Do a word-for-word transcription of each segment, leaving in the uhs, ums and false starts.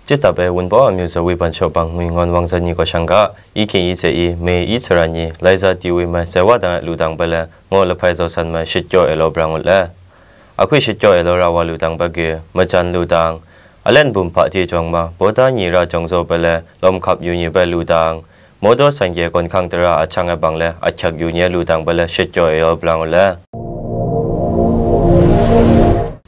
Chit dap e Wunpawng amyu zawi ban shawbang ngwi ngawn wang zan ni kaw shang ga, i hkying i hte i, me i sara ni, lai za ti wi mai, zai wa dang ai lu dang bai le, ngaw lahpai zau san mai, shit kyaw e law bra ngut le. Ahkui shit kyaw e law ra wa lu dang bai ge, majan lu dang, alen bum hpa ti jawng ma, bawda ni ra jawng zaw bai le, lawm hkap yu ni bai lu dang, Mawdaw san kye kawn hkang tara ahkyang e bang le ahkyak yu nye lu dang bai le shit kyaw e yaw bra ngut le.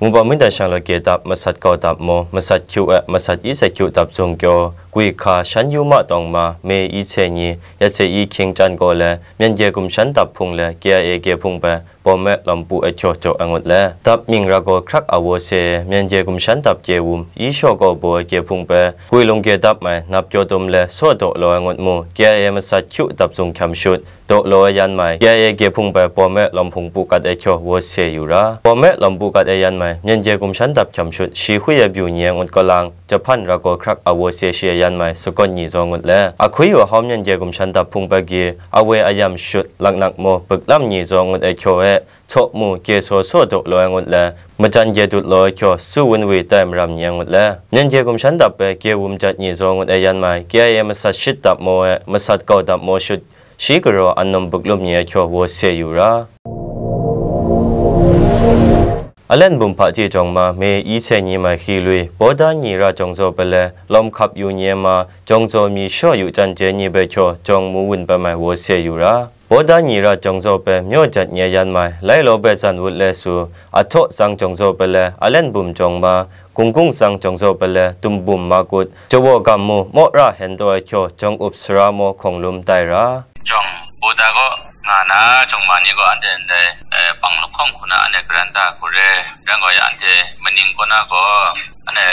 Mungbaw mungdan shang law kye dap, masat kau dap maw, masat hkyu e, masat i se hkyu dap zung kyaw, gwi hka, shan yu ma tawng ma, me i hte ni, ya hte i hkying chyan gaw le, myen kye gumshan dap hpung le, K I A kye hpung bai, bawm e lawm pu e hkyaw jaw ai ngut le. Dap mying ra gaw hkrak a waw se, myen kye gumshan dap kye wum, i shaw gaw baw e kye hpung bai, gwi lung kye dap mai, nap kyaw dum le, saw daw law ai ngut mu, K I A masat hkyu dap zung hkyam shut, daw law ai yan mai, K I A kye hpung bai bawm e lawm hpung pu kat e hkyaw waw se yu ra. Bawm e lawm pu kat e yan mai, myen kye gumshan dap hkyam shut, shi hkui e byu ni ai ngut kaw lang, jahpan ra gaw hkrak a waw se shi e yan mai, sagawn ni zaw ngut le. Ahkui yu a hawm myen kye gumshan dap hpung bai gi, awe ayam shut, laknak maw, biklam ni zaw ngut e hkyaw e, tsaw mu, kye saw saw daw law ai ngut le, majan kye dut law ai hkyaw, su wun wi tai maram ni ai ngut le. Myen kye gumshan dap bai kye wum jat ni zaw ngut e yan mai, K I A masat shit dap maw e, masat kau dap maw shut, shi garaw an nawm buk lum ni ai hkyaw waw se yu ra. Alen bum hpa chye jawng ma, me i hte ni mai hki lui, bawda ni ra jawng zaw bai le, lawm hkap yu ni ai ma, jawng zaw mi shaw yu chyan je ni bai hkyaw, jawng mu wun bai mai waw se yu ra. Bawda ni ra jawng zaw bai myaw jat ni ai yan mai, lai law bai zan wut le su, a htaw tsang jawng zaw bai le, alen bum jawng ma, gung gung tsang jawng zaw bai le, dum bum ma kut, jawaw gam mu, maw ra hen taw ai hkyaw, jawng up sara maw hkawng lum tai ra. Jawng, bawda gaw nga na, jawng ma ni gaw anhte ndai, eh, pang lahkawng hku na anhte karan da hku re, rai gaw ya anhte maning kaw na gaw, anhte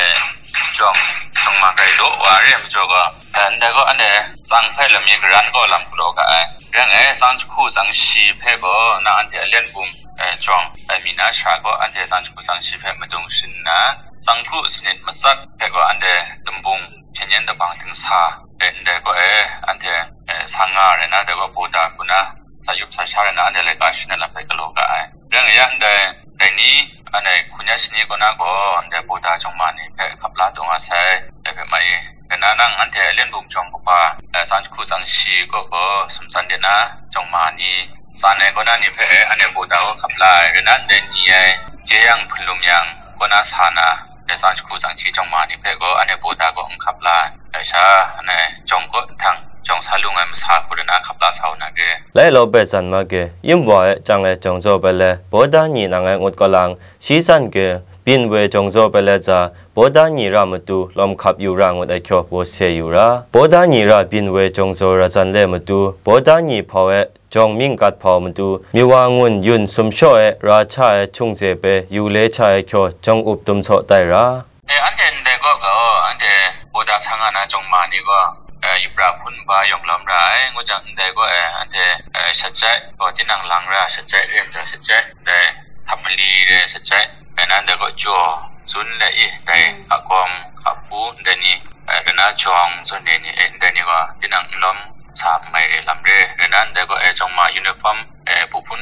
jawng, jawng ma kai law wa re ai majaw gaw, eh, ndai gaw anhte tsang hpe lami karan gaw lam galaw ga ai. Rai ngai, tsang jahku tsang shi hpe gaw na anhte alen bum, eh, jawng, eh, mi na sha gaw anhte tsang jahku tsang shi hpe madung shin nna, tsang kru sanit matsat hpe gaw anhte dumbung hpyen yen dabang dingsa, eh, ndai gaw e, anhte, eh, sang nga rai na, dai gaw bawda hku na, sa yup sa sha rai na, anhte laika shin ai lam hpe galaw ga ai. Rai nga ya ndai, dai ni, anhte hkun ya shani kaw na gaw, ndai bawda jawng ma ni hpe hkap la taw nga sai, dai hpe mai. Rai na, nang anhte alen bum jawng kaba, eh, tsang jahku tsang shi kaw gaw sumtsan de na, jawng ma ni, tsan ai kaw na ni hpe, eh, anhte bawda gaw hkap la ai. Rai na, ndai ni ai, chye yang, hpun lum yang, kaw na sa na, dai tsang jahku tsang shi jawng ma ni hpe gaw, anhte bawda gaw n hkap la ai. Dai sha, anhte jawng kaw nhtang, jawng sa lung ai masa hku rai na hkap la sa u na re. Lai law bai zan ma ge, yim wa e chyang e jawng zaw bai le, bawda ni nang ai ngut kaw lang, shi tsan ge, byin we jawng zaw bai le tsa, bawda ni ra matu, lawm hkap yu ra ngut ai hkyaw, waw se yu ra. Bawda ni ra byin we jawng zaw ra zan le matu, bawda ni hpau e, jawng mying kat hpau matu, miwa ngun yun sum shaw e, ra cha e, hkyung ze pe, yu le cha e hkyaw, jawng up dum saw tai ra. E, anhte ndai kaw gaw, anhte bawda sa nga na jawng ma ni gaw, e, yubra hpun ba yawng lawm ra ai, ngu jang, ndai gaw, e, anhte, e, shat jai gaw, tinang lang ra shat jai, rem ra shat jai, ndai htak mali re shat jai, e, nan ndai gaw jaw, zun le i, dai hka gawm, hka hpu, ndai ni, e, rai na jawng zawn re ni, e, ndai ni gaw, tinang n lawm sa n mai re lam re, rai na ndai gaw, e, jawng ma uniform, e, pu hpun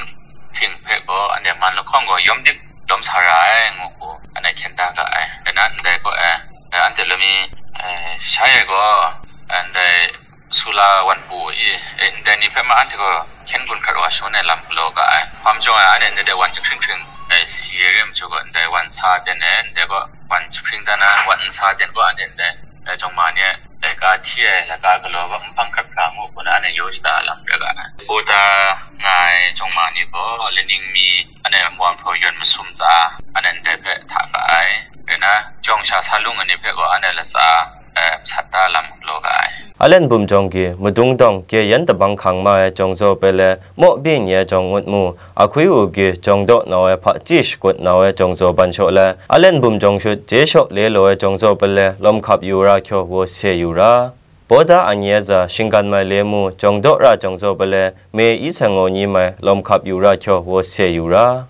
hking hpe gaw, anhte man lahkawng gaw, yawm dik lawm sa ra ai, ngu hku, anhte hkyen da ga ai. Rai na ndai gaw, e, e, anhte lami, e, sha e gaw, e, ndai sula wan pu i, e, ndai ni hpe ma anhte gaw hkyen gun hkrat wa shangun ai lam galaw ga ai. Hpa majaw e, anhte ndai wan jahkring hkring, e, si ai re ai majaw gaw, ndai wan sa ten e, ndai gaw wan jahkring dan ai, wan n sa ten gaw, anhte ndai, e, jawng ma ni e, laika hti ai, laika galaw gaw, n hpang hkrat hkra ngu hku na, anhte yaw shada ai lam rai ga ai. Bawda nga ai jawng ma ni gaw, laning mi, anhte wan hpraw yawn masum tsa, anhte ndai hpe hta ga ai. Rai na, jawng sha sa lung ai ni hpe gaw, anhte latsa, e, masat da lam galaw ga ai. Alen bum jawng gi, madung dawng, kye yan tabang hkang ma ai jawng zaw bai le, maw byin ni ai jawng ngut mu, ahkui u gi, jawng daw nau ai hpa chyi shakut nau ai jawng zaw ban shaw le, alen bum jawng shut, je shaw le law ai jawng zaw bai le, lawm hkap yu ra hkyaw, waw se yu ra. Bawda ani ai za, shinggan mai le mu, jawng daw ra jawng zaw bai le, me i sangaw ni mai, lawm hkap yu ra hkyaw, waw se yu ra.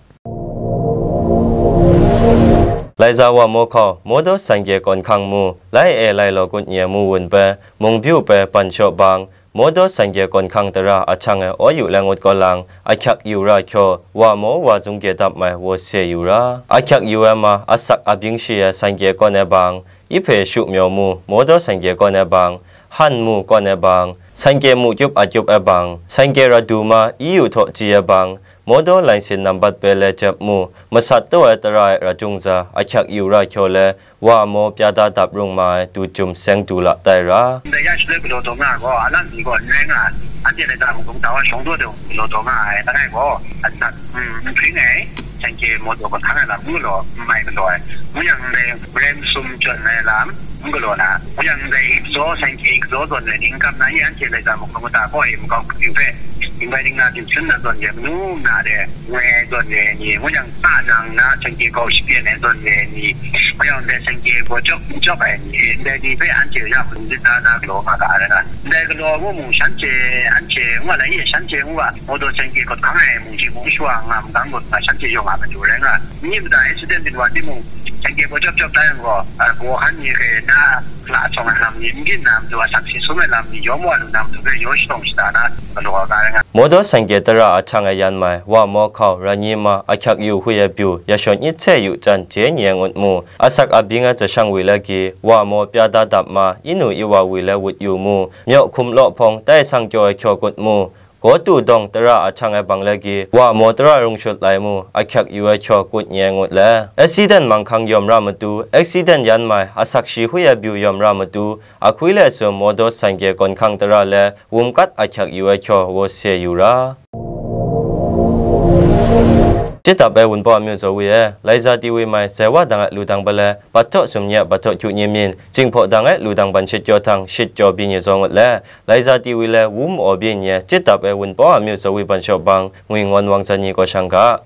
Laiza wa maw hkau, Mawdaw san kye kawn hkang mu, lai e lai law kut nye mu wun bai, mung byu bai, ban shaw bang, Mawdaw san kye kawn hkang tara ahkyang e aw yu lai ngut kaw lang, ahkyak yu ra hkyaw, wa maw wa zung kye dap mai, waw se yu ra. Ahkyak yu ai ma, asak abyin shi ai san kye kawn e bang, Iphe Shu Myaw mu, Mawdaw Sanke kawn e bang, Han mu kawn e bang, Sanke mu kyup a kyup e bang, Sanke Radu ma, Iyu htaw ji e bang, Mawdaw lainsin nambat pe le jep mu, masat taw ai tara e ra jung za, ahkyak yu ra hkyaw le, wa maw pya da dap rung ma ai tu jum seng du la tai ra. Ndai ya shaloi galaw taw nga gaw, a lang ni gaw n rai nga ai. Anhte laika mung kum ta wa shawng daw de galaw taw nga ai, langai gaw, asak, mm, n hpring ai, Sanke Mawdaw kahkang ai lam n galaw, n mai galaw ai. Ngu yang ndai, ram sum chyawn ai lam, n galaw na. Ngu yang ndai, ik zaw, Sanke ik zaw zawn ai ni, n kam na ye, anhte laika mung kum ta gaw e, makau hkyu hpe, dingbai dingna, dinghpring na zawn de, manu na de, ngoi ai zawn de ni, ngu yang, ta nang na, Sanke kau shapyen ai zawn de ni, ngu yang ndai Sanke gaw cawk n cawk ai ni, ndai ni hpe anhte ya hpung dingda na galaw nga ga ai rai nga. Ndai galaw mu mung shanhte, anhte ngu ai, shanhte ngu ga, Mawdaw Sanke kawt hkang ai mung ji mung shawa nga, magam gaw nga shanhte yawng a matu rai nga. Ni mada accident byin wa timung, Sanke gaw cawk cawk da yang gaw, a, baw han ni hpe na, la shawng ai lam ni, n gyin na matu, asak si sum ai lam ni, yawm wa lu na matu hpe yaw shatawng shada na, galaw ai ga rai nga. Mawdaw Sanke tara a hkyang e yan mai, wa maw hkau, ra nyi ma, ahkyak yu hui e byu, ya shawn nyit hte yu chyan, je nye ngut mu, asak abing ai jashang wi le gi, wa maw pya da dap ma, inu iwa wi le wut yu mu, myaw hkum law hpawng, tai sang kyaw ai hkyaw kut mu, gaw tu dawng tara a hkyang e bang le gi, wa maw tara rung shut lai mu, ahkyak yu ai hkyaw kut nye ngut le. Accident manghkang yawm ra matu, accident yan mai, asak shi hui e byu yawm ra matu, ahkui le sum Mawdaw Sanke kawn hkang tara le wum kat ahkyak yu ai hkyaw waw se yu ra. Chitap ai wunpawng amyu zaw wi e, laiza ti wi mai, zai wa dang ai lu dang ba le, bat htaw sum nye bat htaw hkyu nye myin, jinghpaw dang ai lu dang ban shit kyaw htang, shit kyaw byin nye zaw ngut le, laiza ti wi le, wum aw byin nye, chitap ai wunpawng amyu zaw wi ban shaw bang, ngwi ngawn wang zan ni gaw shang ga.